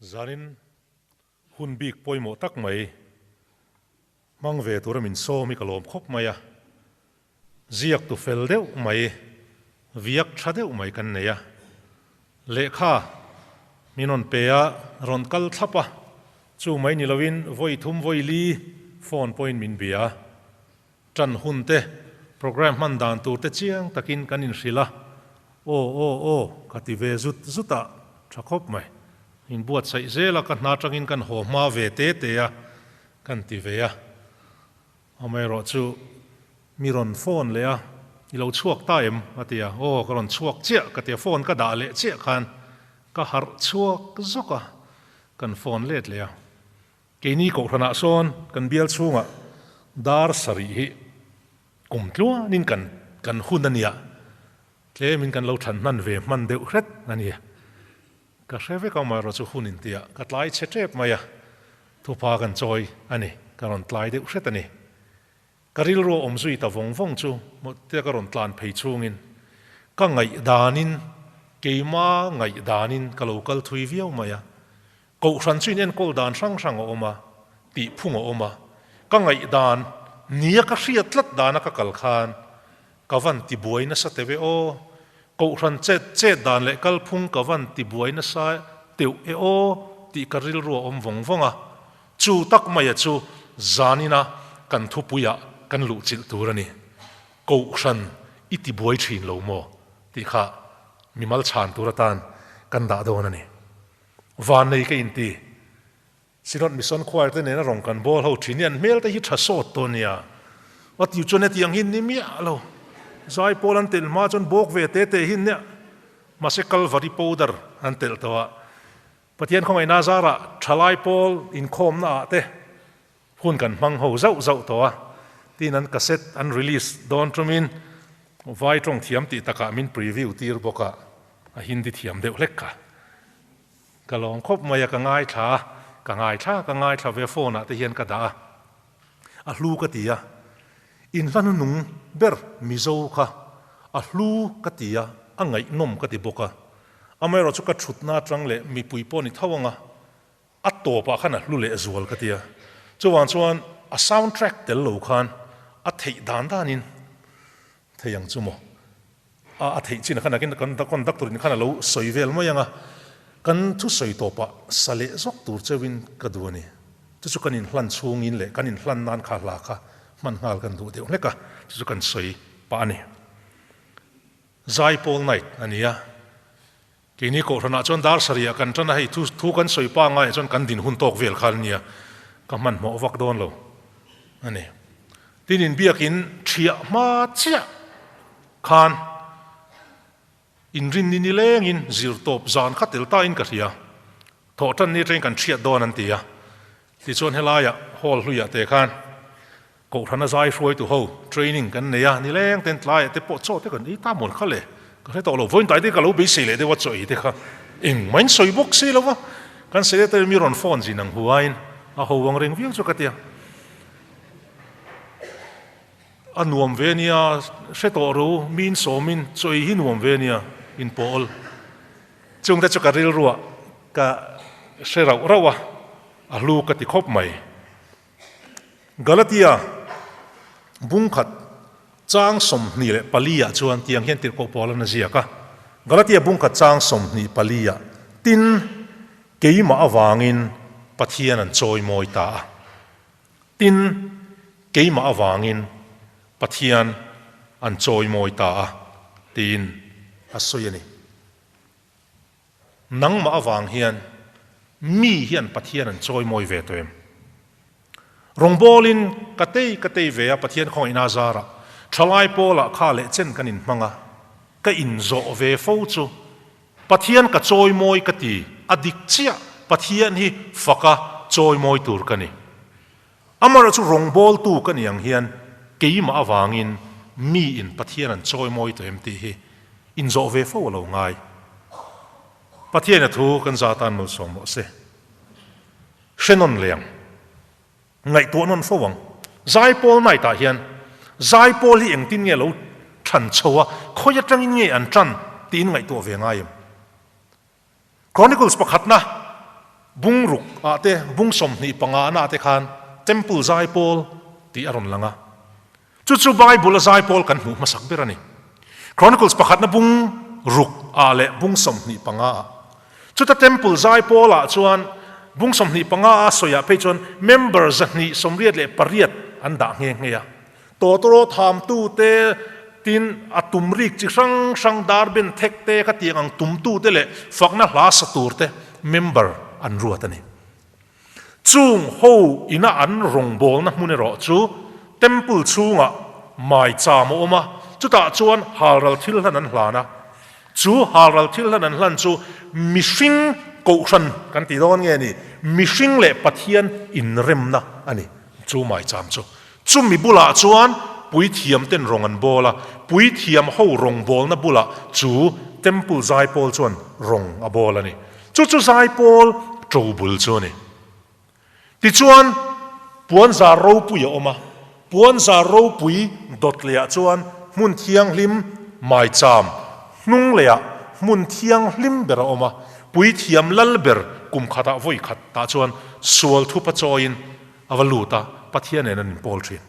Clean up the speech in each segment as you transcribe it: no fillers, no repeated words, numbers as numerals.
Zanin hun bik pawimawh tak mai hmang ve tura min sawm hi ka lawm khawp mai a, ziak tu fel deuh mai, viak tha deuh mai kan nei a, lehkha min rawn pe a, rawn kal thlap a, chu mai ni loin vawi thum vawi li phone pawhin min bia a. Ṭan hun te, programme hman dan tur te chiang takin kan inhrilh a, aw aw aw ka ti ve zut zut a, ṭha khawp mai. Inbuatsaih zel a, ka hna aṭangin kan haw hma ve te te a, kan ti ve a. Amaherawh chu mi rawn phone leh a, I lo chhuak ta em? a ti a, aw ka rawn chhuak chiah ka ti a, phone ka dah leh chiah khan ka harh chhuak zawk a, kan phone let leh a. Keini Kohhranah sawn kan bial chhungah dar sarih hi kum tluanin kan kan hun a nia, tlemin kan lo than hman ve hman deuh hret a ni. Ka hre vek ang amaherawh chu hun intiah ka tlai chhe tep mai a, thupa kan chawi a ni, ka rawn tlai deuh hret a ni. Ka rilru a awm zui ta vawng vawng chu tia ka rawn tlan phei chungin ka ngaihdanin keima ngaihdanin ka lo kal thui viau mai a, Kohhran chu in enkawl dan hrang hrang a awm a, tih phung a awm a, ka ngaihdan nia ka hriat tlat dana ka kal khan ka van ti buai nasa teuh e aw, Kohhran chet chet dan leh kalphung ka van ti buai nasa teuh e aw tih ka rilru a awm vawng vawng a, chu tak maia chu zanina kan thupuiah kan luhchilh tur a ni. Kohhran i ti buai thin lo maw tih kha mimal chhan tur atan kan dah dawn a ni. Vannei ka inti. Synod Mission Choir te nena rawn kan bawl ho thin hi an hmel te hi tha sawt tawh nia. A tiu chuan hetiang hi ni miah lo. Zai pawl an telh hma chuan bawk ve te te hi nia. Mahse Kalvari powder an telh tawh a. Pathian khawngaihna zarah thalai pawl inkhawmna ah te hun kan hmang ho zauh zauh tawh a. Tin an cassette an release dawn tumin vai tawng thiam tih takah min preview tir bawk a. A Hindi thiam deuh hlek kha. Ka lawm khawp mai a, ka ngaithla a, ka ngaithla ka ngaithla ve phone ah te hian ka dah a, a hlu ka ti a, inhla hnunung ber Mizo kha a hlu ka ti a, a ngaihnawm ka ti bawk a, amaherawh chu ka thutna atang leh mipui pawh ni tho ang a, a tawpah khan a hlu leh zual ka ti a, chuvang chuan a sound track tel lo khan a theih dan danin thei ang chu maw. A a theih chin a khan nakin kan conductor in khan a lo sawi vel mai ang a, kan thusawi tawpah sa leh zawk tur cheuhin ka duh a ni. Chu chu kan inhlan chhungin leh kan inhlan nan kha hla kha hman nghal kan duh deuh hlek a, chu chu kan sawi pah a ni. Zaipawl night a ni a, keini Kohhranah chuan dar sarihah kan tan a, hei thu thu kan sawi pa ngaiah chuan kan din hun tawk vel kha a nia, ka hmanhmawh vak dawn lo a ni. Tin inbiakin thiah hma chiah khan inrinni nilengin zirtawp zan kha tel tain ka hria. Thawhtanni atangin kan thiat dawn an ti a. Tichuan helaiah hall hluiah te khan Kohhrana zai hruaitu ho training kan nei a, nileng ten tlaiah te pawh chaw te kan ei ta mawn kha le. Ka hre tawh lo, vawiin tlai te ka lo beisei leh deuh a chaw ei te kha engmah in sawi bawk si lo va. Kan secretary mi rawn phone zin ang huaiin a ho ang reng viau chu ka ti a. A nuam ve nia, hre tawh ro, miin sawmin chaw ei hi nuam ve nia, in pawl. Chungte chu ka rilruah ka hre rauh rauh a, a hlu ka ti khawp mai. Galatia bungkhat chang 24 ah chuan tiang hian tirhkoh pawl an a ziak a, Galatia bungkhat chang 24 ah, Tin, keimah avangin Pathian an chawimawi ta a. Tin, keimah avangin Pathian an chawimawi ta a, tiin a sawi a ni. Nangmah avang hian mi hian Pathian an chawimawi ve tawh em? Rawngbawlin ka tei ka tei ve a, Pathian khawngaihna a zarah thalai pawlah kha leh chen kan inhmang a, ka inzawh ve fo chu Pathian ka chawimawi ka ti, a dik chiah, Pathian hi faka chawimawi tur ka ni. Amaherawh chu rawngbawltu ka ni ang hian keimah avangin miin Pathian an chawimawi tawh em tih hi inzawh ve fo a lo ngai. Pathian a thu kan za tan malsawm rawh se. Hre nawn leh ang. Ngaihtuah nawn fo ang. Zaipawl night ah hian Zaipawl hi engtin nge lo than chho a, khawi atangin nge an tan tiin ngaihtuah ve ngai em? Chronicles pakhatna. Bung ruk ah te, bung 25 na ah te khan Temple zaipawl tih a rawn lang a. Chu chu Bible a zaipawl kan hmuh hmasak ber a ni. Chronicles pakhatna bung ruk ah leh bung 25 ah. Chuta Temple zaipawl ah chuan bung 25 a sawi ah phei chuan member 288 an dah nghe nghe a. Tawtawraw thamtu te, tin a tum rik chi hrang hrang darben thek te kha tiang ang tumtu te leh fakna hla sa tur te member an ruat a ni. Chung ho ina an rawngbawlna hmun erawh chu Temple chhungah maicham a awm a, chutah chuan halral thil hlan an hlan a. Chu halral thil hlan an hlan chu mihring kohhran kan ti dawn nge ni, mihring leh Pathian inremna a ni chu maicham chu. Chumi bulah chuan puithiam ten rawng an bawl a, puithiam ho rawngbawlna bulah chu Temple zaipawl chuan rawng a bawl a ni. Chu chu zaipawl to bul chu a ni. Tichuan, puanzar ropui a awm a, puanzar ropui dawt lehah chuan hmun thianghlim maicham hnung lehah hmun thianghlim ber a awm a, puithiam lal ber kum khatah vawi khat tah chuan sual thupa chawiin A va lut a, Pathian nen an inpawl thin.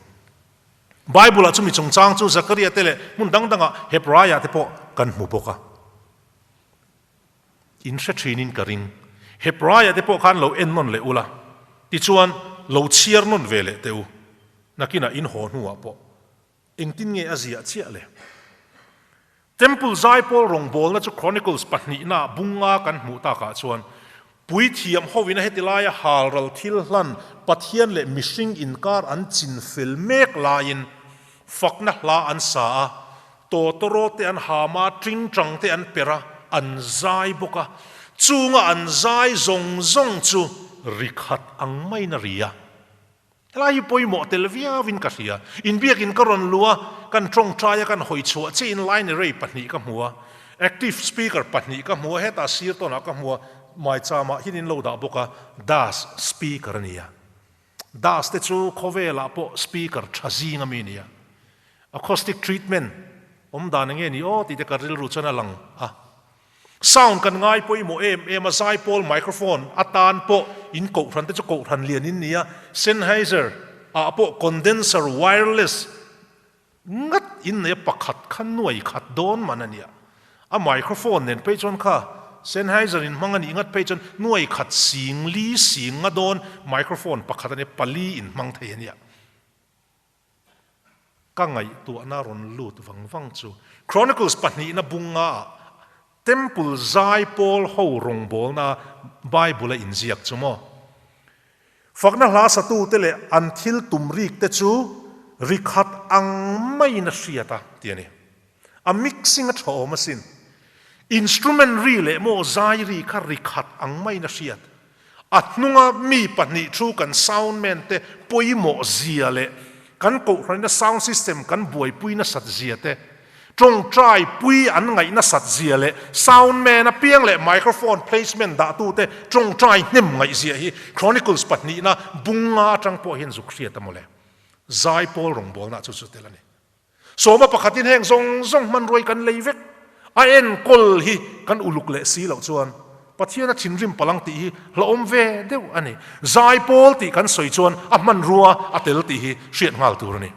Bible-ah chumi chungchang chu Zakaria te leh hmun dang dangah Hebraia te pawh kan hmu bawk a. In hre thinin ka ring. Hebraia te pawh khan lo en nawn leh ula, tichuan lo chhiar nawn ve leh teh u. Nakinah in haw hnuah pawh Engtin nge a ziah chiah le? Temple zaipawl rawngbawlna chu Chronicles pahnihna bunga kan hmuh takah chuan puithiam hovina heti laia halral thil hlan Pathian leh mihring inkar an chinfel mek laiin fakna hla an sa a, tawtawraw te an ham a, tingtang te an per a, an zai bawk a. Chunga an zai zawng zawng chu ri khat ang maiin a ri a. Helai hi pawimawh tel viauin ka hria. Inbiakin ka rawn luh a, kan tawngtai a, kan hawi chhuah chiahin line array pahnih ka hmu a, active speaker pahnih ka hmu a, hetah sir tawnah ka hmu a, maichamah hian in lo dah bawk a, das speaker a ni a. Das te chu khawvelah pawh speaker tha zing ami a ni a. Acoustic treatment awm dan enge ni aw tih te ka rilru chuan a lang a. Sound kan ngai pawimawh em em a, zaipawl microphone atan pawh in kohhran te chu kohhran lian in ni a, Sennheiser ah pawh condenser wireless ngat in nei a, pakhat kha nuai khat dawn man a nia, a microphone nen phei chuan kha Sennheiser in hmang a nih ngat phei chuan nuai khat sing li sing nga dawn microphone pakhat a nia, pali in hmang thei a nia. Ka ngaihtuahna rawn lut vang vang chu Chronicles pahnihna bunga ah Temple zaipawl ho rawngbawlna Bible a inziak chu maw? Fakna hla satute leh an thil tum rik te chu ri khat ang maiin a hriat a ti a ni. A mixing a tha awm asin. Instrument ri leh maw zai ri kha ri khat ang maiin a hriat. A hnunga mi pahnih thu kan sound man te pawimawh zia leh kan kohhranina sound system kan buaipui nasat zia te, tawngtai pui an ngaih nasat zia leh sound man apiang leh microphone placement dahtute tawngtai hnem ngaih zia hi Chronicles pahnihna bunga atang pawh hian zuk hriat a mawle. Zaipawl rawngbawlna chu chu tel a ni. Sawma pakhatin heng zawng zawng hmanruai kan lei vek. A enkawl hi kan uluk leh si loh chuan Pathian a thinrim palang tih hi hlauhawm ve deuh a ni. Zaipawl tih kan sawi chuan a hmanrua a tel tih hi hriat nghal tur a ni.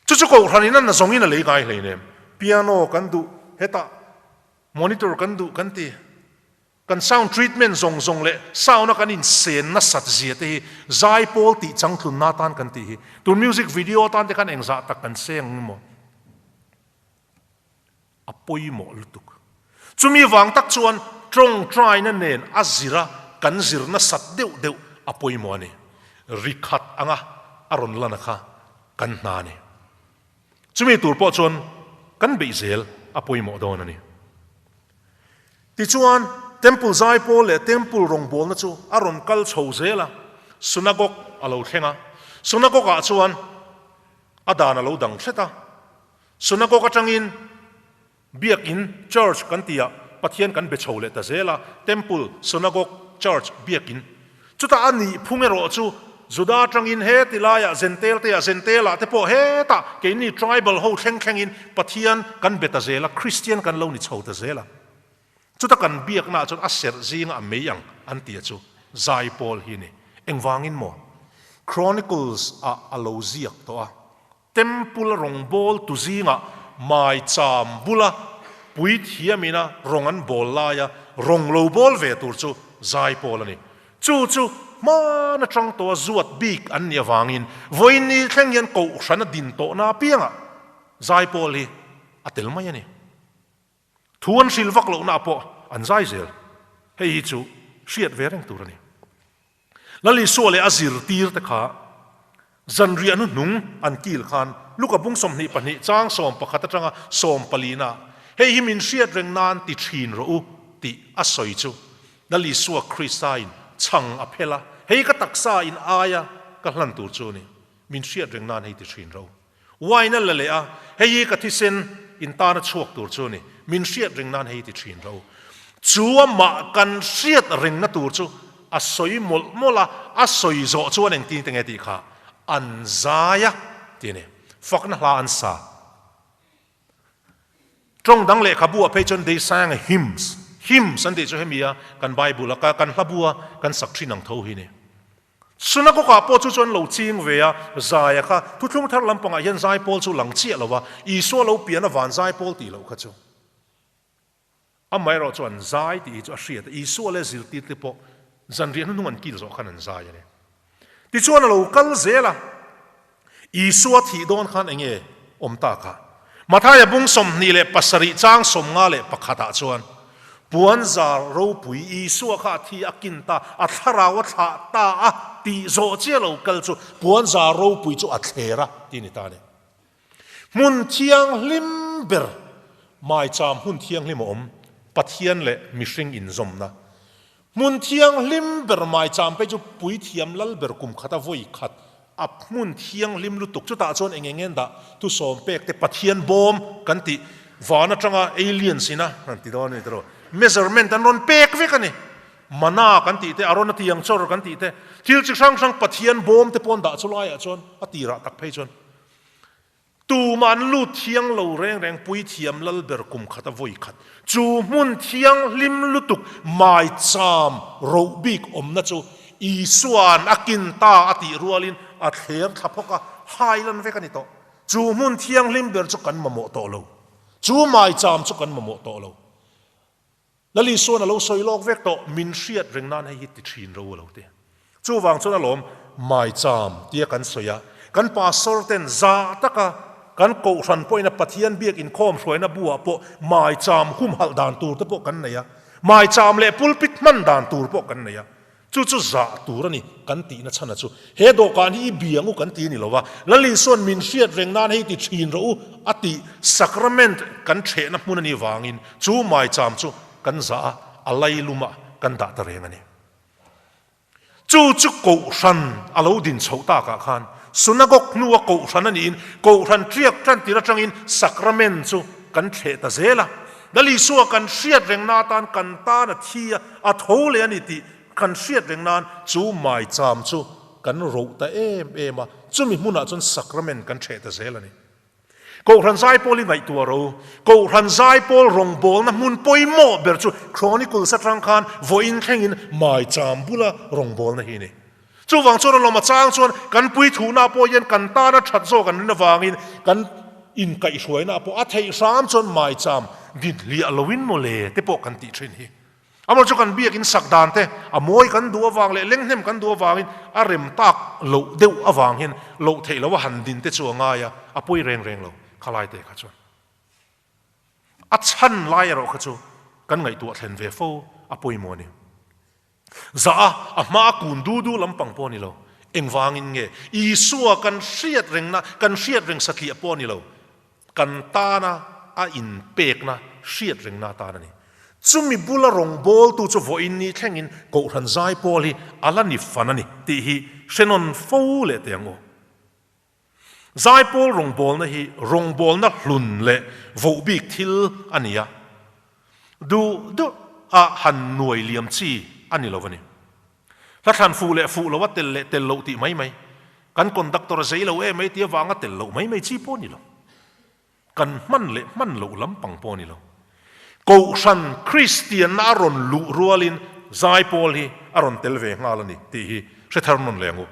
Chu chu Kohhranin a na zawngin a lei ngai hleinem. Piano kan duh, hetah monitor kan duh kan ti. Kan sound treatment zawng zawng leh sound a kan insen nasat zia te hi zaipawl tih changtlunna atan kan tih hi. Tun music video atan te khan engzah tak kan seng ang emaw? A pawimawh lutuk. Chumi vang tak chuan tawngtaina nen a zira kan zir nasat deuh deuh a pawimawh a ni. Ri khat anga a rawn lan a kha kan hna a ni. Chumi tur pawh chuan kan beih zel a pawimawh dawn a ni. Tichuan, Temple zaipawl leh Temple rawngbawlna chu a rawn kal chho zel a, Synagogue a lo thleng a. Synagogue-ah chuan a dan a lo dang hret a. Synagogue atangin Biakin, Church, kan tihah Pathian kan be chho leh ta zel a, Temple, Synagogue, Church, Biakin. Chutah a nih phung erawh chu Juda atangin he ti laiah Zentel te ah Zentel ah te pawh hetah keini tribal ho thleng thlengin Pathian kan be ta zel a, Kristian kan lo ni chho ta zel a. Chuta kan biaknaah chuan a serh zinga a mei ang an tia chu zaipawl hi a ni. Engvangin maw? Chronicles ah a lo ziak tawh a, Temple a rawngbawltu zingah maicham bula puithiamina rawng an bawl laia rawng lo bawl ve tur chu zaipawl a ni. Chu chu hman atang tawha zuat bik an nih avangin vawiin ni thleng hian kohhran a din tawhna apiangah zaipawl hi a tel mai a ni. Thu an hrilh vak lohna pawh an zai zel. Hei hi chu hriat ve reng tur a ni. Lal Isua leh a zirtir te kha zanriah hnuhnung an kil khan Luka bung 22 chang 11 atanga 14 ah hei hi min hriat reng nan ti thin rawh u tih a sawi chu Lal Isua Krista in chhang a phel a, hei ka taksa in aia ka hlan tur chu a ni, min hriat reng nan hei ti thin rawh u. Wine a la leh a, hei hi ka thisen in tana chhuak tur chu a ni, min hriat reng nan hei ti thin ro. Chu amah kan hriat rengna tur chu a sawi mawlh mawlh a, a sawi zawh chuan engtin te nge tih kha an zai a ti a ni. Fakna hla an sa. Tawng dang lehkhabu ah phei chuan they sang hymns, hymns an tih chu hemi a kan Bible a kan hlabu a kan sak thin ang tho hi a ni. Synagogue ah pawh chu chuan lo ching ve a, Zaia kha thuthlung thar lampangah hian zaipawl chu lang chiah lo a, Isua lo pian a van zaipawl tih loh kha chu. Amaherawh chuan zai tih hi chu a hriat a, Isua leh zirtirte pawh zanriah hnuhnung an kil zawh khan an zai a ni. Tichuan a lo kal zel a, Isua thih dawn khan eng nge awm ta kha? Mathaia bung 27 chang 51 ah chuan, Puanzar ropui Isua kha a thi a kin ta, a thlarau a thlah ta a tih zawh chiah lo kal chu puanzar ropui chu a thler a ti ni ta a ni. Hmun thianghlim ber, maicham hmun thianghlim a awm, Pathian leh mihring inzawmna. Hmun thianghlim ber maicham phei chu puithiam lal ber kum khata vawi khat a hmun thianghlim lutuk. Chutah chuan eng eng ngen dah thusawm pek te Pathian bawm kan tih van atanga aliens ina han ti dawn a ni tiraw measurement an rawn pek vek a ni. Mana kan tih te, Arona tiang chawr kan tih te, thil chi hrang hrang Pathian bawm te pawh an dah chu laiah chuan a tirah tak phei chuan Tumah an lut thiang lo reng reng puithiam lal ber kum khat a vawi khat. Chu hmun thianghlim lutuk maicham roh bik awmna chu Isua'n a kin ta a tih rualin a thler thla phawk a, hai lan vek a ni tawh. Chu hmun thianghlim ber chu kan mamawh tawh lo. Chu maicham chu kan mamawh tawh lo. Lal Isua'n a lo sawi lawk vek tawh, min hriat reng nan hei hi ti thin ro a lo ti. Chuvang chuan alawm maicham tia kan sawi a, kan pastor ten zah taka kan kohhran pawhin a Pathian biak inkhawm hruaina buah pawh maicham humhalh dan tur te pawh kan nei a, maicham leh pulpit hman dan tur pawh kan nei a. Chu chu zah tur a ni kan tihna chhana chu he dawhkan hi i biang u kan ti a ni lo va, Lal Isua'n min hriat reng nan hei ti thin rawh u a tih sacrament kan thehna hmun a nih vangin chu maicham chu kan zah a, a lailumah kan dah ta reng a ni. Chu chu kohhran a lo din chhoh takah khan synagogue hnua kohhran a niin kohhran tiak tan tir atangin sacrament chu kan thleh ta zel a. Lal Isua kan hriat reng na atan kan tan a thi a, a tho leh a ni tih kan hriat reng nan chu maicham chu kan roh ta em em a, chumi hmunah chuan sacrament kan ṭheh ta zel a ni. Kohhran Zaipawl i ngaihtuah ro. Kohhran Zaipawl rawngbawlna hmun pawimawh ber chu Chronicles atang khan vawiin thlengin maicham bula rawngbawlna hi a ni. Chuvang chuan a lawm a chang chuan kan puithuhna pawh hian kan tana that zawk an rin avangin kan inkaihhruaina pawh a theih hram chuan maicham din hliah loin mawle te pawh kan tih thin hi. Amaw chu kan biakin sak dan te a mawi kan duh avang leh lenghnem kan duh avangin a rem tak loh deuh avang hian loh theih loh a han din te chu a ngai a, a pawi reng reng lo khalai te kha chuan. A chhan lai erawh kha chu kan ngaihtuah thlen ve fo a pawimawh a ni. Zah a, a hma a kun du du lampang pawh a ni lo. Engvangin nge Isua kan hriat rengna, kan hriat reng satliah pawh a ni lo. Kan tana a inpekna hriat rengna atan a ni. Chumi bula rawngbawltu chu vawiin ni thlengin Kohhran Zaipawl hi a la ni fan a ni tih hi hre nawn fo leh teh ang u. Zaipawl rawngbawlna hi rawngbawlna hlun leh voh bik thil a ni a, duh duh a han nuai liam chi a ni lo a ni. Hlathlan fuh leh fuh lo a tel leh tel loh tih mai mai, kan conductor a zei lo em mai tih avanga tel loh mai mai chi pawh a ni lo. Kan hman leh hman loh lampang pawh a ni lo. Kohhran Kristianna a rawn luh rualin zaipawl hi a rawn tel ve nghal a ni tih hi hre thar nawn leh ang u.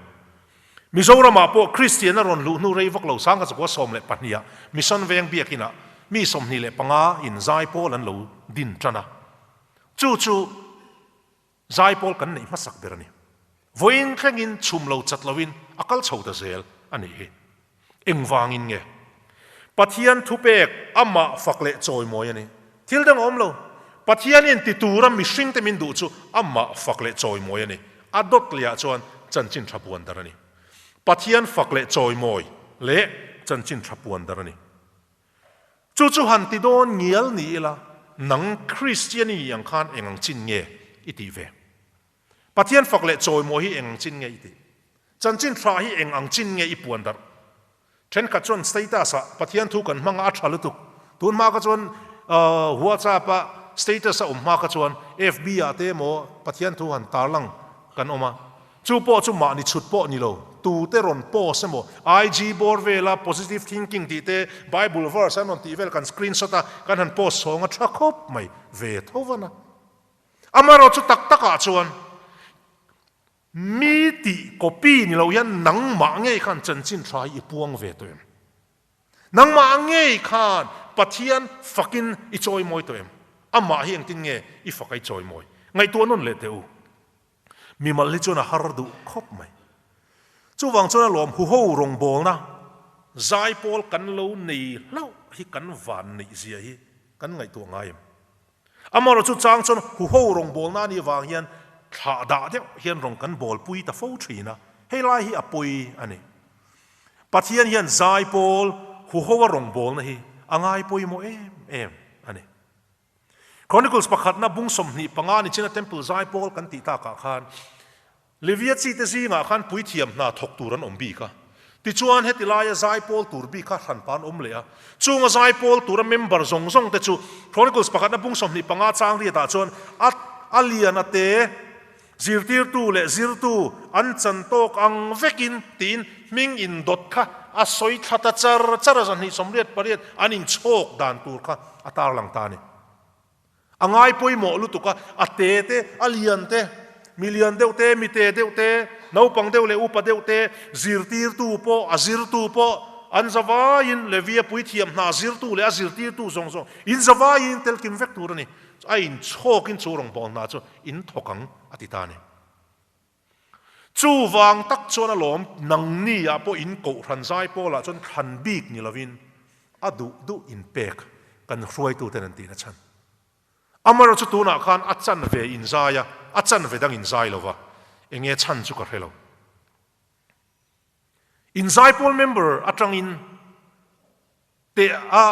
Mizoramah pawh Kristianna rawn luh hnu rei vak lo sangkachakua 12 ah Mission Veng Biakinah mi 25 in zaipawl an lo din tan a. Chu chu zaipawl kan neih hmasak ber a ni. Vawiin thlengin chhum lo chat loin a kal chho ta zel a nih hi. Engvangin nge? Pathian thupek amah fak leh chawimawi a ni. Thil dang a awm lo. Pathianin ti tura mihringte min duh chu amah fak leh chawimawi a ni. A dawt lehah chuan chanchin tha puan dar a ni. Pathian fak leh chawimawi leh chanchin tha puan dar a ni. Chu chu han ti dawn ngial ni ila, nang Kristian i nih ang khan eng ang chin nge i tih ve? Pathian fak leh chawimawi hi eng ang chin nge i tih? Chanchin tha hi eng ang chin nge i puan darh? Thenkhat chuan status ah Pathian thu kan hmang a, a tha lutuk. Tun hma kha chuan WhatsApp ah status a awm hma kha chuan FB ah te emaw Pathian thu han tarlang kan awm a. Chu pawh chu mahni chhut pawh ni lo, tute rawn post emaw IG bawr vela positive thinking tih te Bible verse an rawn tih vel kan screenshot a kan han post chhawng a tha khawp mai ve tho van a. Amaherawhchu tak takah chuan mi tih copy ni lo hian nangmah ngei khan chanchin tha hi i puang ve tawh em? Nangmah ngei khan Pathian fakin i chawimawi tawh em? Amah hi engtin nge i fak a i chawimawi? Ngaihtuah nawn leh teh u. Mimal hi chuan a har duh khawp mai. Chuvang chuan a lawm huho rawngbawlna zaipawl kan lo nei hlauh hi kan van neih zia hi kan ngaihtuah ngai em? Amaherawh chu chang chuan huho rawngbawlna a nih vang hian thlah dah deuh hian rawng kan bawlpui ta fo thin a, hei lai hi a pawi a ni. Pathian hian zaipawl huho a rawngbawlna hi a ngai pawimawh em em a ni. Chronicles pakhatna bung 25 ni china Temple zaipawl kan tih takah khan Levia chite zingah khan puithiam hna thawk tur an awm bik a. Tichuan heti laia zaipawl tur bik kha hranpa an awm leh a. Chunga zaipawl tura member zawng zawng te chu Chronicles pakhatna bung 25 chang riatah chuan a a lian a te zirtirtu leh zirtu an chan tawk ang vekin tiin hming indawt kha a sawi thla ta char char a, 288 an inchhawk dan tur kha a tarlang ta a ni. A ngai pawimawh lutuk a, a te te, a lian te, mi lian deuh te, mi te deuh te, naupang deuh leh upa deuh te, zirtirtu pawh, a zirtu pawh, an zavaiin Levia puithiam hna zirtu leh a zirtirtu zawng zawng in zavaiin telkim vek tur a ni. A inchhawkin chu rawngbâwl hna chu in thawk ang a ti ta a ni. Chuvang tak chuan alawm nangni ah pawh in kohhran zai pawlah chuan thlan bik ni lovin a duh duh in pek kan hruaitu ten an tihna chhan. Amaherawh chu tunah khan a chan ve in zai a, a chan ve dang in zai lova, enge chhan chu ka hre lo. In zaipawl member atangin teh a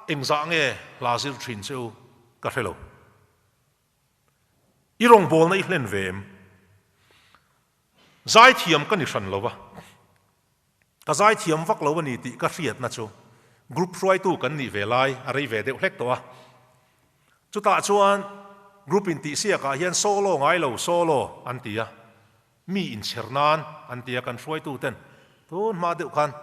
engzah nge hla zir thin che u ka hre lo. I rawngbawlna i hlen ve em? Zaithiam ka ni hran lo va, ka zaithiam vak lo a ni tih ka hriatna chu group hruaitu kan nih ve lai a rei ve deuh hlek tawh a. Chutah chuan group intihsiakah hian solo ngai lo solo an ti a, mi inchher nan an ti a kan hruaitu ten tun hma deuh khan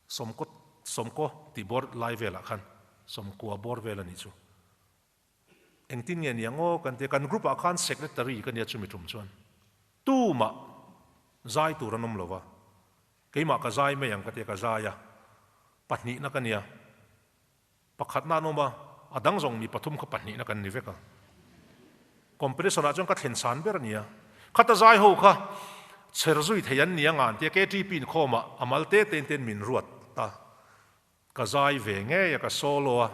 sawmkaw sawmkaw tih bawr lai velah khan sawmkua bawr vel a nih chu. Engtin nge nia ngaw kan tia, kan group ah khan secretary ka nia chumi tum chuan tumah zai tur an awm lo va, keimah ka zai mai ang ka tia ka zai a, pahnihna ka nia, pakhatna an awm a, a dang zawng mi pathum kha pahnihna kan ni vek a, competition ah chuan ka thlen san ber a nia, khata zai ho kha chher zui thei an nia ngan tia KTP inkhawm ah a mal te te in ten min ruat ta. Ka zai ve ngei a, ka solo a,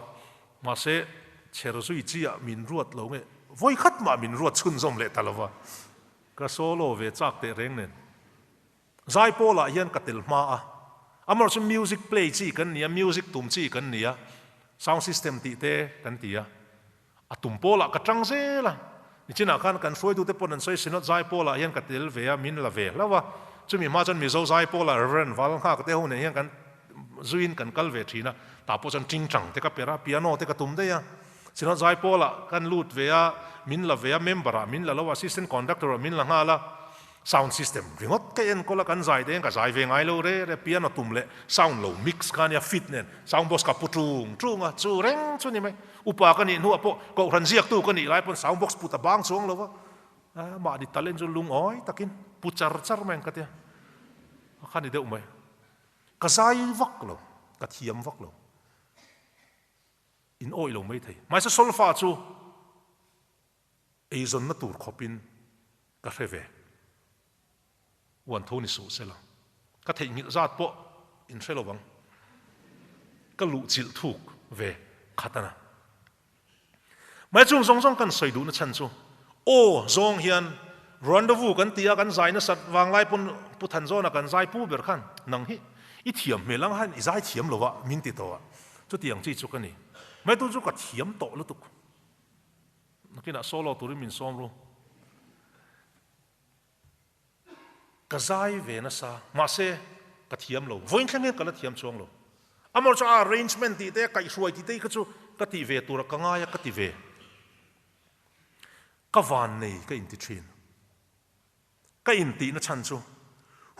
mahse chher zui chiah min ruat lo nge, vawi khat mah min ruat chhunzawm leh ta lo va, ka solo ve chak teh reng nen. Zai pawlah hian ka tel hma a, amaherawhchu music play chi kan ni a, music tum chi kan ni a, sound system tih te kan ti a, a tum pawlah ka tang zel a, nichinah khan kan hruaitute pawn an sawi Synod zai pawlah hian ka tel ve a, min la ve hlauh a, chumi hma chuan Mizo zai pawlah Reverend Valnghak te ho nen hian kan zuiin kan kal ve thin a, tah pawh chuan tingtang te ka per a, piano te ka tum daih a, Synod zai pawlah kan lut ve a, min la ve a, member ah min la lo a, assistant conductor ah min la nghal a, sound system ringawt ka enkawl a, kan zai te hian ka zai ve ngai lo re re, piano tum leh sound lo mix kha ania fit nen sound box ka pu tung tung a, chu reng chu ni mai. Upa ka nih hnuah pawh Kohhran ziaktu ka nih lai pawn sound box put a bang chuang lo va, mahni talent chu lungawi takin pu char char mai ang ka tia, a kha ni deuh mai. Ka zai vak lo, ka thiam vak lo, in awih lo mai thei. Mahse solfa chu eizawnna tur khawpin ka hre ve. Uan tho ni suh sela, ka theihnghilh zat pawh in hre lo vang. Ka luh chilh thuk ve khat a na. Mai chung zawng zawng kan sawi duhna chhan chu aw zawng hian rendezvous kan ti a, kan zai nasat vanglai pawn Pu Thanzawna kan zai pu ber khan nang hi i thiam hmel ang hian i zai thiam lo a min ti tawh a, chutiang chi chu ka ni. Mai tu chu ka thiam tawh lutuk. Nakinah solo turin min sawm ru. Ka zai ve nasa, mahse ka thiam lo. Vawiin thleng hian ka la thiam chuang lo. Amor chu a arrangement tih te, kaihhruai tih te kha chu ka tih ve tura ka ngai a, ka ti ve. Ka van nei ka inti thin. Ka intihna chhan chu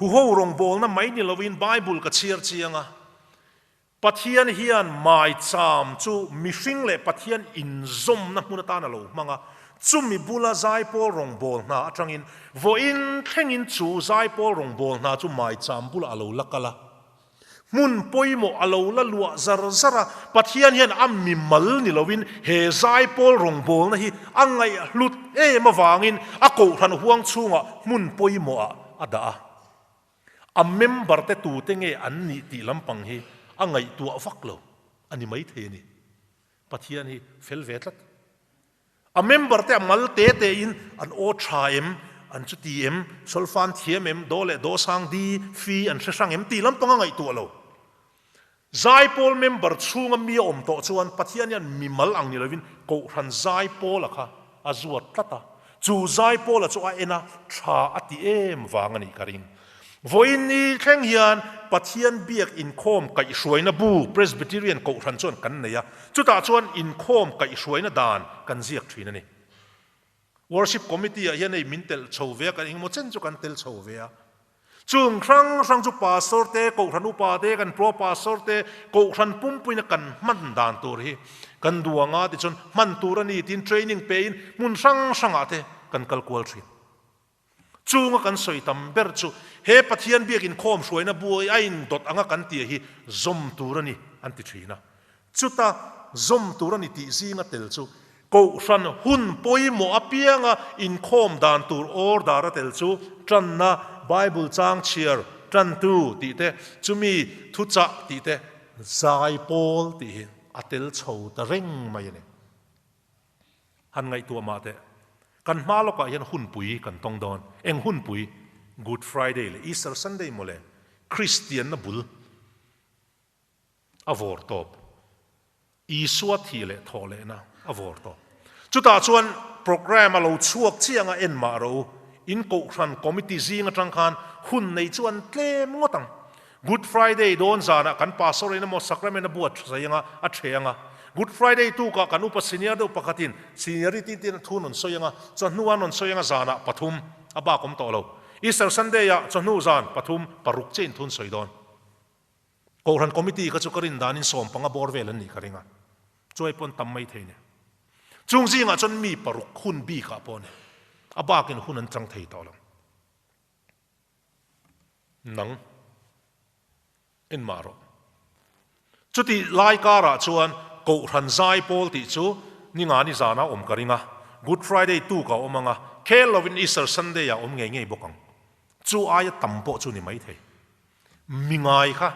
huho rawngbawlna mai ni lovin Bible ka chhiar chiang a, Pathian hian maicham chu mihring leh Pathian inzawmna hmun atan a lo hmang a, chumi bula zaipawl rawngbâwl hna atangin vawiin thlengin chu zaipawl rawngbâwl hna chu maicham bulah a lo la kal a, hmun pawimawh a lo la luah zar zar a. Pathian hian a mimal ni loin he zaipawl rawngbâwlna hi a ngaihhlut em avangin a kohhran huang chhungah hmun pawimawhah a dah a. A member te tute nge an nih tih lampang hi a ngaihtuah vak lo a ni maithei a ni. Pathian hi fel ve tlat. A member te a mal te te in an aw tha em, an chuti em, solfan thiam em, daw leh dawsang di, fi an hre hrang em tih lampang a ngaihtuah lo. Zaipawl member chhunga mi a awm tawh chuan Pathian hian mimal ang ni lovin Kohhran Zaipawla kha a zuat tlat a, chu Zaipawla chu a en a, tha a ti em vang a nih ka ring. Vawiin ni thleng hian Pathian biak inkhawm kaihhruaina bu Presbyterian Kohhran chuan kan nei a, chutah chuan inkhawm kaihhruaina dan kan ziak thin a ni. Worship Committee ah hian hei min telh chho ve a, kan engemaw chen chu kan tel chho ve a. Chung hrang hrang chu Pastor te, Kohhran upa te, kan Pro Pastor te, Kohhran pumpuina kan hman dan tur hi kan duh ang a, tichuan hman tur a ni tiin training pein hmun hrang hrangah te kan kal kual thin. Chunga kan sawi tam ber chu he Pathian biak inkhawm hruaina buai a indawt anga kan tih hi zawm tur a ni an ti thin a. Chuta zawm tur a ni tih zinga tel chu Kohhran hun pawimawh apianga inkhawm dan tur order a tel chu tanna, Bible chang chhiar, tantu tih te, chumi thuchah tih te, zai pawl tih hi a tel chho ta reng mai a ni. Han ngaihtuah mah teh, kan hma lawkah hian hunpui kan tawng dawn. Eng hunpui? Good Friday leh Easter Sunday mawle, Kristianna bul. A vawr tawp. Isua thih leh thawh lehna a vawr tawp. Chutah chuan programme a lo chhuak chiang a en mah rawh u. In kohhran committee zing atang khan hun nei chu an tlem ngawt ang. Good Friday dawn zanah kan pastor in emaw sacrament a buat zai anga a ṭhe anga. Good Friday tukah kan upa senior deuh pakhatin seniority tin a thu an rawn sawi anga, chawhnu an rawn sawi anga zanah pathum a bak awm tawh lo. Easter Sunday ah chawhnu zan pathum paruk chiah in thu an sawi dawn. Kohhran committee kha chu ka rin danin sawmpanga bawr vel an nih ka ring a, chuai pawn tam mai thei nia. Chung zingah chuan mi paruk hun bikah pawh a ni, a bakin hun an chang thei tawh lo. Nang en mah rawh. Chuti lai karah chuan Kohhran zai pawl tih chu Ningani zana awm ka ring a, Good Friday tuk a awm ang a, khel lovin Easter Sunday ah awm ngei ngei bawk ang. Chu aia tam pawh chu ni mai thei. Mi ngai kha.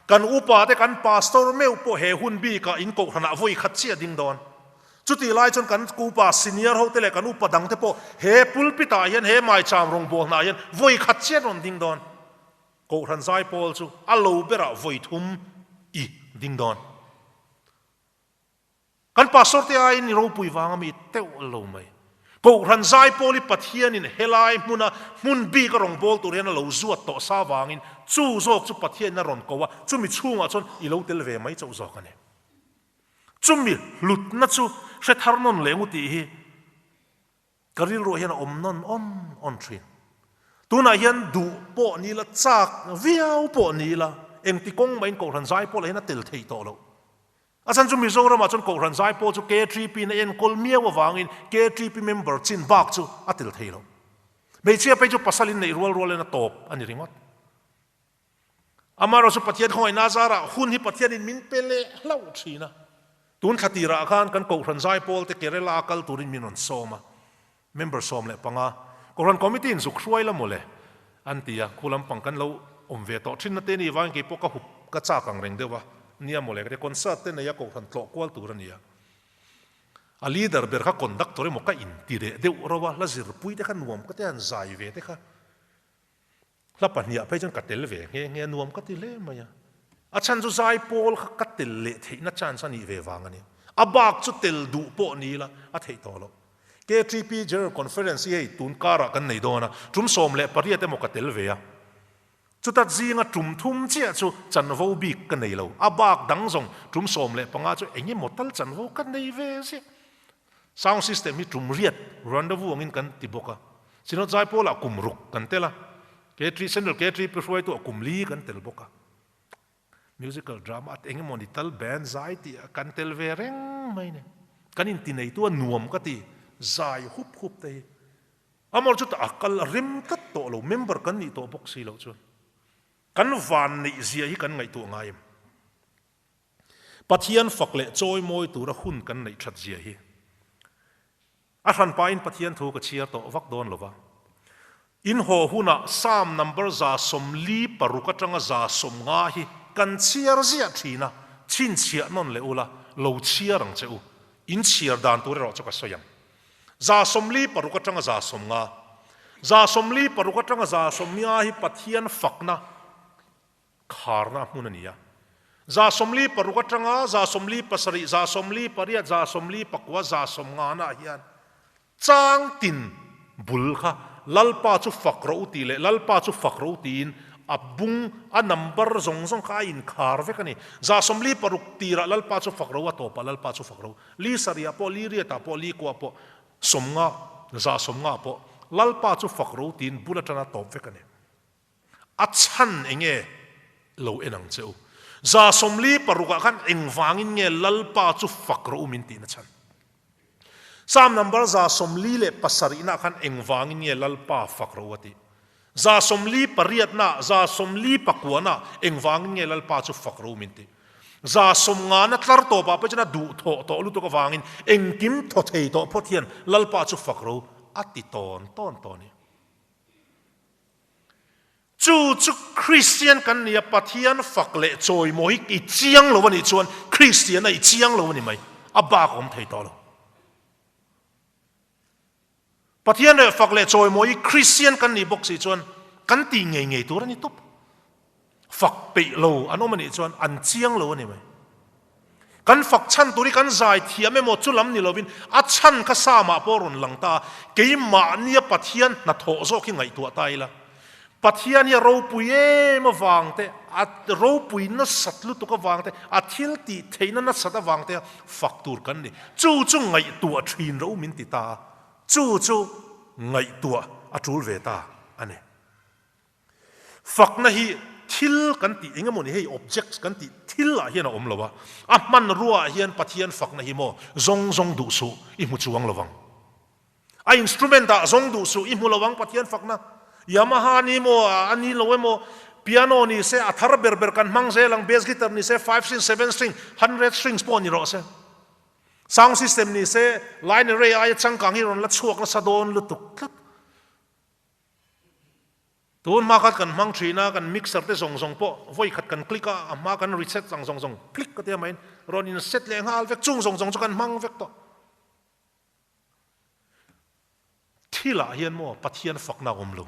Kan upa te kan pastor meuh pawh he hun bikah in kohhranah vawi khat chiah ding dawn. Chutih lai chuan kan upa senior ho te leh kan upa dang te pawh he pulpit ah hian he maicham rawngbâwl hnah hian vawi khat chiah rawn ding dawn. Kohhran zaipawl chu a lo berah vawi thum i ding dawn. Kan pastor te aiin i ropui vang a mi teuh lo mai. Kohhran zaipawl hi Pathianin helai hmuna hmun bik a rawn bawl tur hian a lo zuat tawh sa vangin chu zawk chu Pathianin a rawn ko a, chumi chhungah chuan i lo tel ve mai chauh zawk a ni. Chumi hlutna chu hre thar nawn leh ngu tih hi Ka rilruah hian a awm nawn awn awn thin. Tunah hian duh pawh ni ila, chak viau pawh ni ila, engti kawng mahin Kohhran zai pawh lah hian a tel thei tawh loh. A chhan chu Mizoramah chuan Kohhran Zaipawl chu KTP-in a enkawl miau avangin KTP member chin bak chu a tel thei lo. Hmeichhia phei chu pasal in neih rual rualin a tawp a ni ringawt. Amaherawhchu chu Pathian khawngaihna zarah hun hi Pathianin min pe leh hlauh thin a. Tun thla tirah khan kan Kohhran Zaipawl te Kerala a kal turin min rawn sawm a. Member 15, Kohhran Committee in zuk hruai la mawle an ti a, khu lampang kan lo awm ve tawh thin na te ni vangin keipawh ka hup ka chak ang reng deuh a, nia mawle ka ti, concert te nei a Kohhran tlawh kual tur a ni a, a leader ber kha conductor emaw ka in ti leh deuh ro a, hla zirpui te kha nuam ka ti a, han zai ve te kha. Hla pahniah phei chuan ka tel ve nghe nghe a, nuam ka ti hle mai a. A chhan chu zaipawl kha ka tel leh theihna chance a nih ve vang a ni. A bak chu tel duh pawh ni ila a theih tawh loh. KTP General Conference hi hei tun karah kan nei dawn a, tum 18 emaw ka tel ve a. Chuta zinga tum thum chiah chu chanvo bik ka nei lo. A bak dang zawng tum 15 chu eng emaw tal chanvo ka nei ve ziah. Sound system hi tum riat rendezvous angin kan ti bawk a. Synod Zaipawlah kum ruk kan tel a, K3 Central K3 pi hruaituah kum li kan tel bawk a. Musical drama at eng emawni tal band zai tih ah kan tel ve reng mai ni. Kan inti neitu a nuam ka ti, zai hup hup te hi. Amawr chu tah a kal a rem tlat tawh lo, member kan nih tawh bawk si loh chuan. Kan van neih zia hi kan ngaihtuah ngai em? Pathian fak leh chawi mawi tura hun kan neih that zia hi a hran pahin Pathian thu ka chhiar tawh vak dawn lova. In haw hunah Psalm number 46 atanga 150 hi kan chhiar ziah thin a, chhinchhiah nawn leh ula, lo chhiar ang che u. In chhiar dan tur erawh chu ka sawi ang. 46 atanga 150. 46 atanga 150 hi Pathian fakna Kharna hmun a ni a. 46 atanga 47, 48, 49, 150 ah hian chang tin bul kha Lalpa chu fak rawh u tih leh Lalpa chu fak rawh u tiin a bung, a number zawng zawng kha a inkhar vek a ni. 46 tirah Lalpa chu fak rawh u, a tawpah Lalpa chu fak rawh u. Li sarihah pawh, li riatah pawh, li kuah pawh, 50, 150 pawh Lalpa chu fak rawh u tiin bul atana tawp vek a ni. A chhan eng nge lo en ang che u? 46 ah khan engvangin nge Lalpa chu fak rawh u min tihna chhan? Psalm number 47 nah khan engvangin nge Lalpa fak rawh u a tih? 48 nah, 49 nah engvangin nge Lalpa chu fak rawh u min tih? 50 na tlar tawpah pawh chuan a duh thawh tawh lutuk avangin engkim thaw thei tawh phawt hian Lalpa chu fak rawh u a ti tawn tawn tawh a ni. Chu chu Kristian kan nia, Pathian fak leh chawimawi hi i chiang lo a nih chuan Kristianna i chiang lo a ni mai, a bak awm thei tawh lo. Pathian leh fak leh chawimawi hi Kristian kan nih bawk si chuan kan tih ngei ngei tur a ni tawp. Fak peih lo an awm a nih chuan an chiang lo a ni mai. Kan fak chhan tur hi kan zai thiam emaw chu lam ni lovin a chhan kha Psalm-ah pawh rawn lang ta a, keimahnia Pathian hnathawh zawk hi ngaihtuah ta ila. Pathian hi a ropui em avang te, a ropui nasat lutuk avang te, a thil tih theihna nasat avang te a fak tur kan ni. Chu chu ngaihtuah thin ro min ti ta a, chu chu ngaihtuah a tul ve ta a ni. Fakna hi thil kan tih eng emaw ni hei objects kan tih thil ah hian a awm lo a, a hmanrua ah hian Pathian fakna hi maw zawng zawng duh suh i hmu chuang lo vang. A instrument ah zawng duh suh i hmu lo vang Pathian fakna. Yamaha ni maw a ni lo emaw piano ni se a thar ber ber kan hmang zel ang, bass guitar ni se five string, seven string, hundred strings pawh ni rawh se. Sound system ni se line array aia changkang hi rawn la chhuak nasa dawn lutuk tlat. Tun hma khat kan hmang thin a, kan mixer te zawng zawng pawh vawi khat kan click a, a hma kan reset ang zawng zawng click ka tia maiin rawn in set leh nghal vek, chung zawng zawng chu kan hmang vek tawh. Thilah hian maw Pathian fakna a awm lo.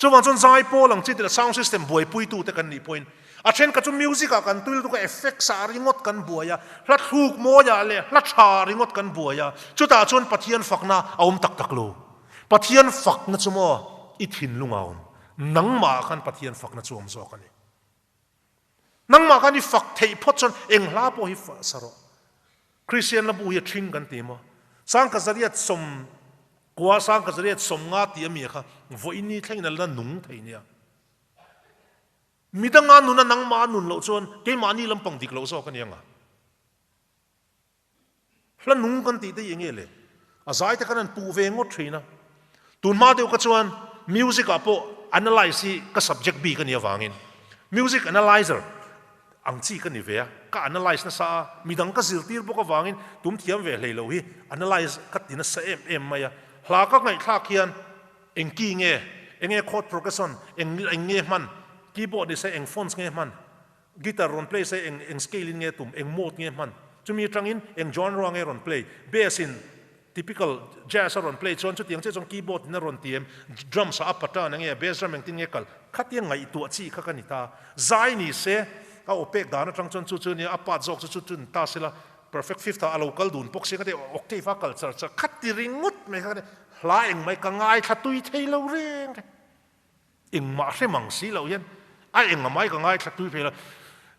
Chuvang chuan zai pawl ang chi tih leh sound system buaipuitu te kan nih pawhin a thenkhat chu music ah kan tui lutuk a, effects ah ringawt kan buai a, hla thluk mawiah leh hla tha ringawt kan buai a, chutah chuan Pathian fakna a awm tak tak lo. Pathian fakna chu maw i thinlung a awm? Nangmah khan Pathian fakna chu awm zawk a ni. Nangmah khan i fak theih phawt chuan eng hla pawh hi sa rawh. Kristian la bu hi a ṭhing kan ti maw? Sangkazariat 90, sangkazariat 50 tih a mi kha vawiin ni thlengin a la nung thei nia. Midanga nuna nangmah a nun loh chuan keimahni lampang dik loh zawk a ni ang a. Hla nung kan tih te hi eng nge le? A zai te khan an puh ve ngawt thin a. Tun hma deuh kha chuan music ah pawh analyse hi ka subject bik a nih avangin music analyser ang chi ka ni ve a, ka analyse nasa a, midang ka zirtir bawk avangin tum thiam ve hlei lo hi analyse ka ti nasa em em mai a. Hla ka ngaihthlak hian eng key nge, eng nge chord progression, eng eng nge hman, keyboard ni se eng fonts nge hman, Guitar rawn play se eng eng scale in nge tum, eng mode nge hman, chumi atangin eng genre nge rawn play, bass in typical jazz a rawn play chuan chutiang chiah chuan keyboard in a rawn ti em, drums ah a pattern enge, bass drum engtin nge kal, khatia ngaihtuah chi kha ka ni ta. Zai ni se, a aw pek dan atang chuan chu chu nia, a part zawk chu chu chu ni ta sela, perfect fifth ah a lo kal dun bawk si, khatia octave a kal char char, khati ringawt mai kha ka ni, hla engmai ka ngaithla tui thei lo reng reng. Engmah hre mang si loh hian a eng a mai ka ngaithla tui phei lo.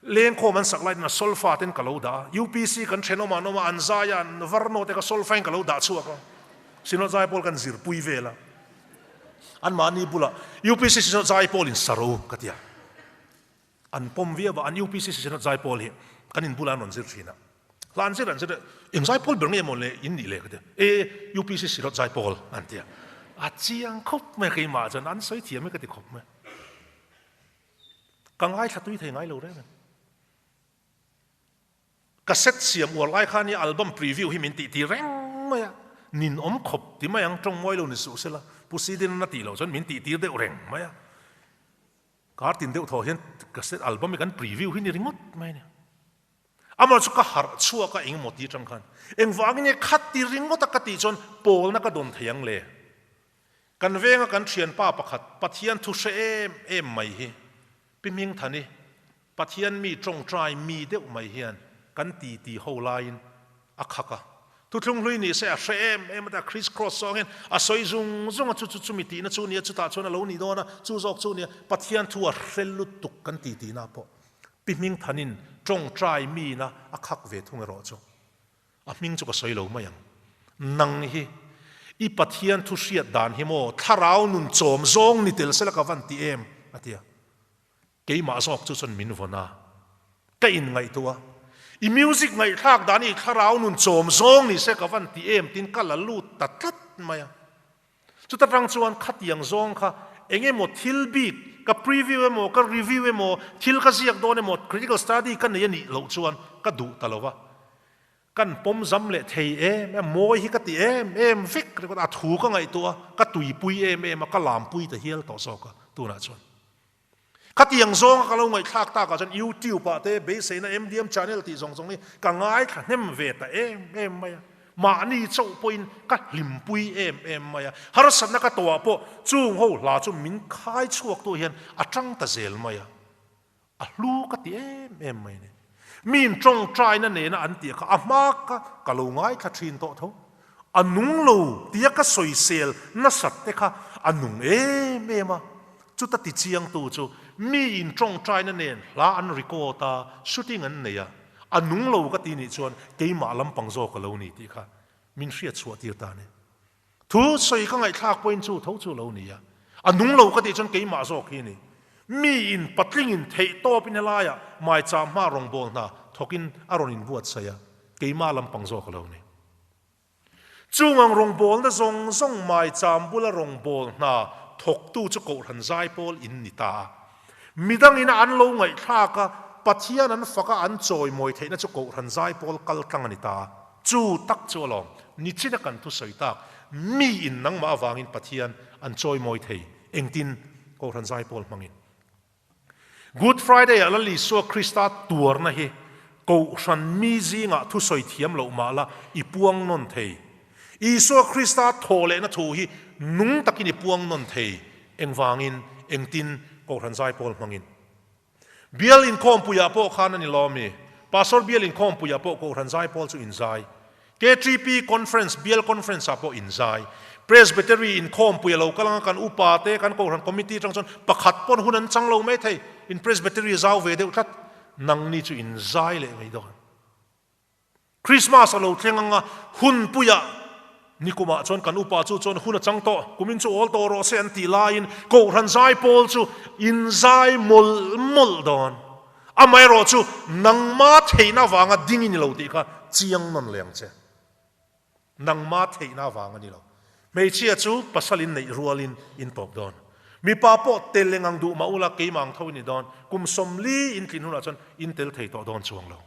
Lengkhawm an sak laiin a solfa ten ka lo dah a, UPC kan thenawm ah an awm a, an zai a, an varnaw te ka solfa in ka lo dah chhuak a, Synod Zaipawl kan zirpui vel a, anmahni bulah UPC Synod Zaipawl in sa ro ka ti a, an pawm viau a, an UPC Synod Zaipawl hi kan in bulah an rawn zir thin a, hla an zir an zir a, eng Zaipawl ber nge maw le in nih le ka ti a, e UPC Synod Zaipawl an ti a, a chiang khawp mai a keimah chuan an sawi thiam hi ka ti khawp mai, ka ngaithla tui thei ngai lo reng a ni. Cassette siam uar lai khan i album preview hi min tih tir reng mai a, nin awm khawp ti mai ang tawng mawi lo ni suh sela, Pu Sidin a tih loh chuan min tih tir deuh reng mai a. Kar tin deuh thaw hian cassette album hi kan preview hi ni ringawt mai a ni. Amaherawhchu ka harh chhuak a engemaw ti atang khan engvangin nge khat ti ringawt a ka tih chuan pawlna ka dawn thei ang le. Kan venga kan thianpa pakhat Pathian thu hre em em mai hi Pi Hmingthani Pathian mi tawngtai mi deuh mai hian kan ti ti ho laiin a khak a. Thuthlung hlui ni se a hre em em a ta, Chris Cross zawng hian a sawi zung zung a, chu chu chumi tihna chu nia, chutah chuan a lo nih dawn a, chu zawk chu nia, Pathian thu a hre lutuk kan ti tihna pawh Pi Hmingthanin tawngtai miina a khak ve thung erawh chu a hming chu ka sawi lo mai ang. Nang hi i Pathian thu hriat dan hi maw thlarau nun chawm zawng ni tel sela ka van ti em a ti a. Keimah zawk chu chuan min vawn a, ka inngaihtuah a, i music ngaihthlak dan hi thlarau nun chawm zawng ni se ka van ti em tiin ka la lut ta tlat mai a. Chuta tang chuan khatiang zawng kha eng emaw thil bik, ka preview emaw, ka review emaw, thil ka ziak dawn emaw, critical study ka nei a nih loh chuan ka duh ta lo va. Kan pawm zam leh thei em em, mawi hi ka ti em em vek ringawt a, a thu ka ngaihtuah a, ka tuipui em em a, ka lampui ta hial tawh zawk a tunah chuan. Khatiang zawnga ka lo ngaihthlak takah chuan YouTube ah te beiseina MDM channel tih zawng zawng hi ka ngaithla hnem ve ta em em mai a. Mahni chauh pawhin ka hlimpui em em mai a. Harsatna ka tawhah pawh chung ho hla chu min khai chhuaktu hian a tang ta zel mai a. A hlu ka ti em em mai a ni. Miin tawngtaina nena an tih kha a hma kha ka lo ngaithla thin tawh tho. A nung lo tia ka sawisel nasat te kha a nung em em a. Chuta ti chiangtu chu miin tawngtaina nen hla an record a, shooting an nei a, a nung lo ka ti nih chuan keimah lampang zawk a lo ni tih kha min hriat chhuah tir ta a ni. Thu sawi ka ngaihthlak pawhin chu tho chu lo ni a, a nung lo ka tih chuan keimah zawk hi a ni. Miin patlingin theih tawpin helaiah maicham hma rawngbâwl hna thawkin a rawn inbuatsaih a, keimah lampang zawk a lo ni. Chung ang rawngbâwlna zawng zawng maicham bula rawngbâwl hna thawktu chu Kohhran Zaipawl in ni ta a. Midangin a an lo ngaihthlak a, Pathian an fak a an chawimawi theihna chu Kohhran Zaipawl kal tlang a ni ta a. Chu tak chu alawm, nichina kan thusawi tak, miin nangmah avangin Pathian an chawimawi thei, engtin? Kohhran Zaipawl hmangin. Good Friday ah Lal Isua Krista tuarna hi Kohhran mi zingah thusawi thiam loh mah la i puang nawn thei. Isua Krista thawh lehna thu hi nung takin i puang nawn thei. Engvangin? Engtin? Kohhran Zaipawl hmangin. Bial inkhawmpuiah pawh khan a ni lo ami? Pastor Bial inkhawmpuiah pawh Kohhran Zaipawl chu inzai. KTP Conference, Bial Conference ah pawh inzai. Presbytery inkhawmpui a lo kal anga kan upa te, kan Kohhran Committee atang chuan pakhat pawn hun an chang lo mai thei. In Presbytery a zau ve deuh tlat. Nangni chu inzai leh mai dawn. Christmas a lo thleng anga hunpuiah nikumah chuan kan upa chu chuan hun a chang tawh, kumin chu awl tawh rawh se an tih laiin Kohhran zaipawl chu inzai mawlh mawlh dawn. Amaherawhchu nangma theihna avanga ding i ni lo tih kha chiang nawn leh ang che. Nangma theihna avang a ni lo. Hmeichhia chu pasal in neih rualin in tawp dawn. Mipa pawh tel eng ang duh mah ula keimah ang tho in ni dawn. Kum 40 in tlin hunah chuan in tel thei tawh dawn chuang lo.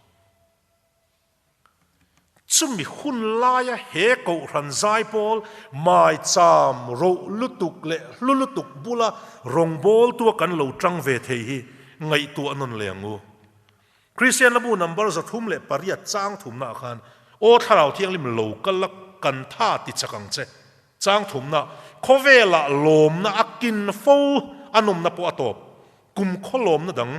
Chumi hun laia he Kohhran zaipawl maicham roh lutuk leh hlu lutuk bula rawngbawltua kan lo tang ve thei hi ngaihtuah nawn leh ang u. Kristian Labu number 308 chang thumnaah khan, Aw Thlarau Thianghlim lo kal la kan tha ti chak ang che. Chang thumna, Khawvelah lawmna a kin fo a nawmna pawh a tawp. Kum khaw lawmna dang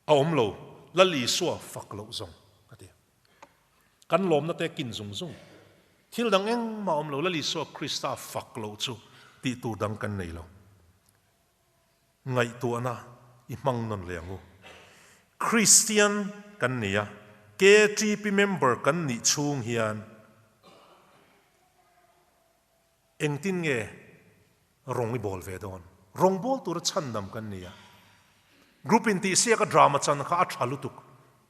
a awm lo, Lal Isua fak loh zawng a ti. Kan lawmna te kin zung zung. Thil dang engmah a awm lo, Lal Isua Krista fak loh chu tih tur dang kan nei lo. Ngaihtuahna i hmang nawn leh ang u. Kristian kan ni a, KTP member kan nih chhung hian engtin nge rawng i bawl ve dawn? Rawng bawl tura chhandam kan ni a. Group in tihsiak a drama chan kha a tha lutuk,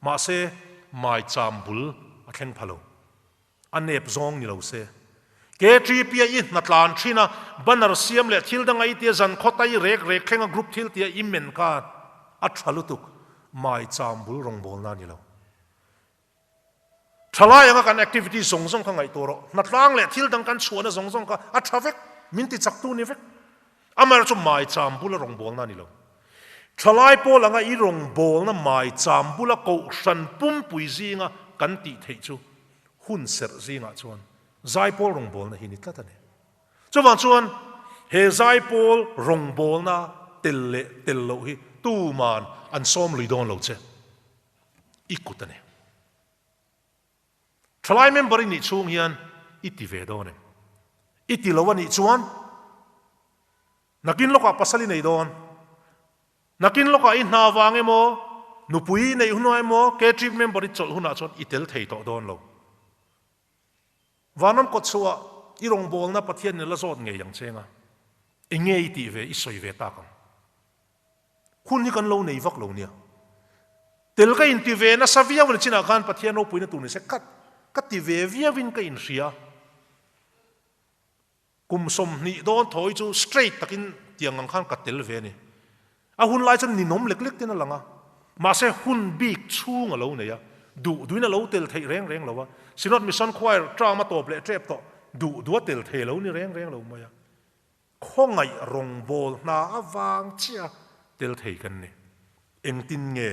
mahse maicham bul a thleng pha lo. A nep zawng ni lo se. KTP-a i hna tlan thin a, banner siam leh thil danga i tia zan khaw tai rek rek thleng a group thil tia i men khan a tha lutuk. Maicham bul rawngbawlna a ni lo. Thalai anga kan activity zawng zawng kha ngaihtuah rawh. Hnatlang leh thil dang kan chhuahna zawng zawng kha a tha vek, min ti chaktu ni vek. Amaherawhchu maicham bula rawngbawlna a ni lo. Thalai pawl anga i rawngbawlna maicham bula kohhran pumpui zinga kan tih theih chu hun serh zingah chuan zaipawl rawngbawlna hi ni tlat a ni. Chuvang chuan he zaipawl rawngbawlna tel leh tel loh hi tuman an sawm lui dawn lo che. I kut a ni. Thalai member i nih chhung hian i ti ve dawn em? I ti lo a nih chuan nakin lawkah pasal i nei dawn. Nakin lawkah i hna vang emaw, nupui i neih hunah emaw, KTRIP member i chawlh hunah chuan i tel thei tawh dawn lo. Vanram kawtchhuah i rawngbawlna Pathian in la zawt ngei ang che nga, enge i tih ve i sawi ve tak ang. Hun hi kan lo nei vak lo nia. Tel ka inti ve nasa viau a ni chinah khan Pathian ropuina tur ni se ka ka ti ve viauin ka inhria. Kum 20 dawn thawi chu straight takin tiang ang khan ka tel ve a ni. A hun lai chuan ninawm lek lek ten a lang a. Mahse hun bik chhung a lo nei a, duh duhin a lo tel theih reng reng lo a. Synod Mission Choir term a tawp leh tep tawh, duh duh a tel thei lo ni reng reng lo mai a. Khawngaih rawngbâwl hna avang chiah tel thei kan ni. Engtin nge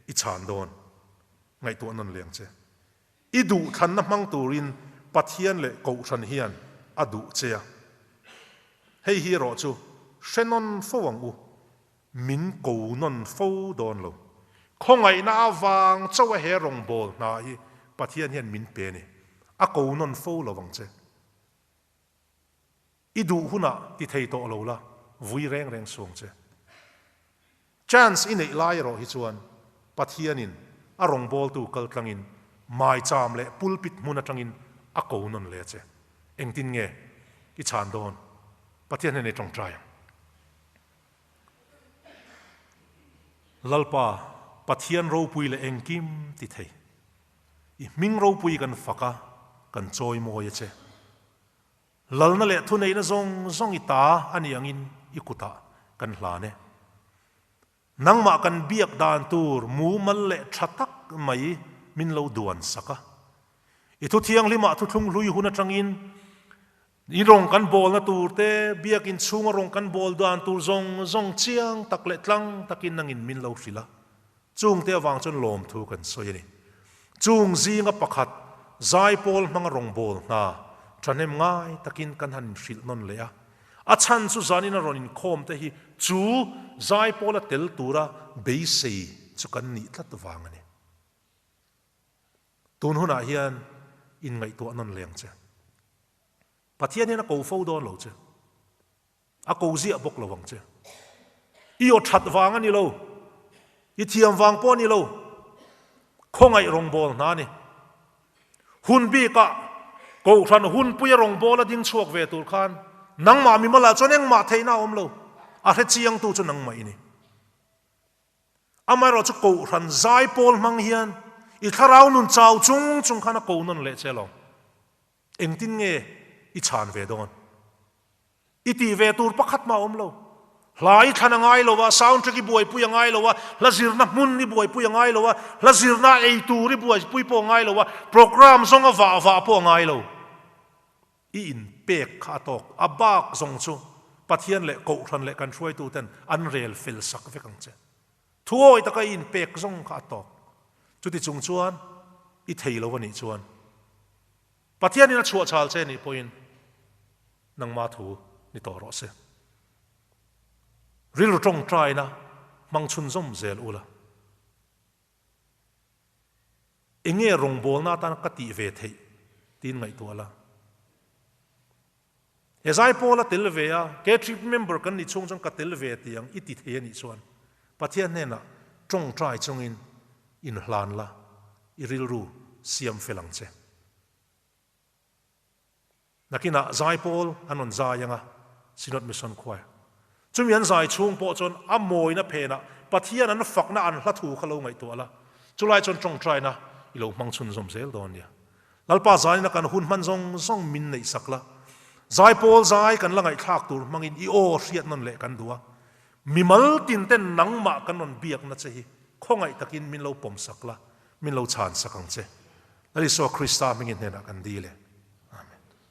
i chhan dawn? Ngaihtuah nawn leng che. I duhthlanna hmang turin Pathian leh Kohhran hian a duh che a. Hei hi erawh chu hre nawn fo ang u, min ko nawn fo dawn lo. Khawngaihna avang chauha he rawngbâwl hna hi Pathian hian min pe a ni. A ko nawn fo lo ang che. I duh hunah ti thei tawh lo la, vui reng reng suang che. Chance i neih lai erawh hi chuan Pathianin a rawngbawltu kaltlangin maicham leh pulpit hmun atangin a ko nawn leh a che. Engtin nge i chhan dawn? Pathian hnenah i tawngtai ang. Lalpa, Pathian ropui leh engkim ti thei. I hming ropui kan fak a, kan chawimawi a che. Lalna leh thuneihna zawng zawng i ta a nih angin i kutah kan hlan e. Nangmah kan biak dan tur mumal leh tha tak mai min lo duan sak a. I thu thianghlimah thuthlung hlui hun atangin i rawng kan bawlna tur te, biakin chhunga rawng kan bawl dan tur zawng zawng chiang tak leh tlang takin nangin min lo hrilh a. Chungte avang chuan lawmthu kan sawi a ni. Chung zinga pakhat, zaipawl hmanga rawngbâwl hna ṭhahnem ngai takin kan han inhrilh nawn leh a. A chhan chu zanin a rawn inkhawmte hi chu zaipawla tel tura beisei chu kan nih tlat vang a ni. Tun hunah hian inngaihtuah nawn leh ang che. Pathian hian a ko fo dawn lo che. A ko ziah bawk lo ang che. I aw that vang a ni lo. I thiam vang pawh a ni lo. Khawngaih rawngbâwl hna a ni. Hun bikah Kohhran hunpuia rawngbâwl a ding chhuak ve tur khan nangmah mimalah chuan engmah theihna a awm lo. A hre chiangtu chu nangmah i ni. Amaherawh chu Kohhran zaipawl hmang hian i thlarau nun chau chung chung khan a ko nawn leh che lo. Engtin nge i chhan ve dawn? I tih ve tur pakhat mah a awm lo. Hla i thlan a ngai lo a, soundtrack i buaipui a ngai lo a, hla zirna hmun i buaipui a ngai lo a, hla zirna ei tur i buaipui pawh a ngai lo a, programme zawnga vah vah pawh a ngai lo. I inpek kha a tawk. A bak zawng chu Pathian leh Kohhran leh kan hruaituten an rel fel sak vek ang che. Thuawi taka i inpek zawng kha a tawk. Chuti chung chuan i thei lo a nih chuan Pathianin a chhuah chhal che nih pawhin nangma thu ni tawh rawh se. Rilru tawngtaina hmang chhunzawm zel ula. Enge rawngbawlna atan ka tih ve theih tiin ngaihtuah la. He zaipawl a tel ve a, K-trip member kan nih chhung chuan ka tel ve tiang i ti thei a nih chuan Pathian hnenah tawngtai chungin inhlan la, i rilru siam fel ang che. Nakinah zaipawl an rawn zai ang a, Synod Mission Choir. Chumi an zai chhung pawh chuan a mawina phenah Pathian an fakna an hla thu kha lo ngaihtuah la, chulai chuan tawngtaina i lo hmang chhunzawm zel dawn nia. Lalpa zaina kan hun hman zawng zawng min neih sak la, zaipawl zai kan la ngaihthlak tur hmangin i aw hriat nawn leh kan duh a, mimal tin ten nangmah kan rawn biakna che hi khawngaih takin min lo pawm sak la, min lo chhan sak ang che. Lal Isua Krista hmingin hnenah kan dil e.